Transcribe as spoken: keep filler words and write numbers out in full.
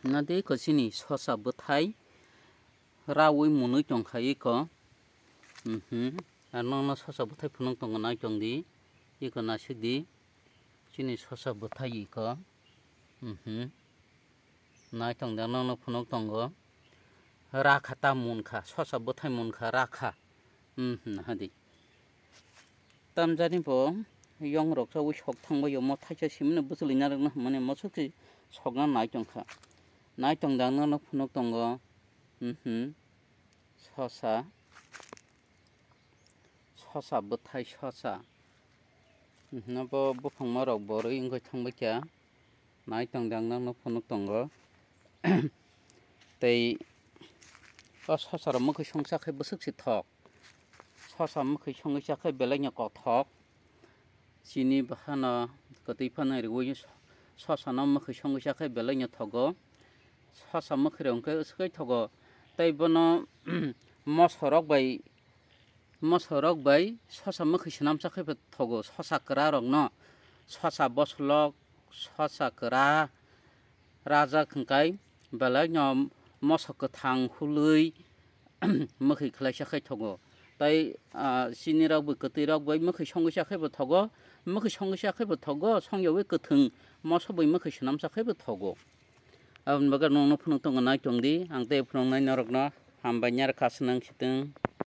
Nadi ko chini sosa bwthai rawi munwi tongkha iko. Mhm. Ar nono sosa bwthai phunuk tongo nai tongdi. Iko nasikdi. Chini sosa bwthai iko. Mhm. Nai tongdi nono phunuk tongo. Rakha ta munkha, sosa bwthai munkha, rakha. Mhm, hadi. Tamjani bo yong rok chawi sok thangbai omo thaisa simino bwchwlwi narwkna hwnmani mosok se sokna nai tongkha. Nai tongdi ang nono phunuk tongo. Mhm. Sosa. Sosa bwthai sosa. Mhm, bo buphangma rok borwi wngwi thangbai kha. Nai tongdi ang nono phunuk tongo. Tei o sosa rok mwkhwi songsa khe bwswk se thok. Sosa mwkhwi songwi cha khe belai no kothok. Chini bakhano kwtwi phano riwi so-, sosa no mwkhwi songwi cha khe belai no thogo. Sosa mwkhwi rok hwnkhe swkwi thogo. Tei bono moso rok bai, moso rok bai sosa mwkhwi swnam cha khe bo thogo. Sosa kwra rok no, sosa boslok, sosa kwra, rajak hwnkhe belai no moso kwthang hului mwkhwi khwlaisa khe thogo. Tai, ah, chini rok bai kwtwi rok bai mwkhwi songwi cha khe bo thogo, mwkhwi songwi cha khe bo thogo, songyawi kwthwng moso bai mwkhwi swnam cha khe bo thogo. Aboni bagwi nono phunuk tongo nai tongdi, ang tei phunuknai norokno hambai nai rwkha swnang sitwng.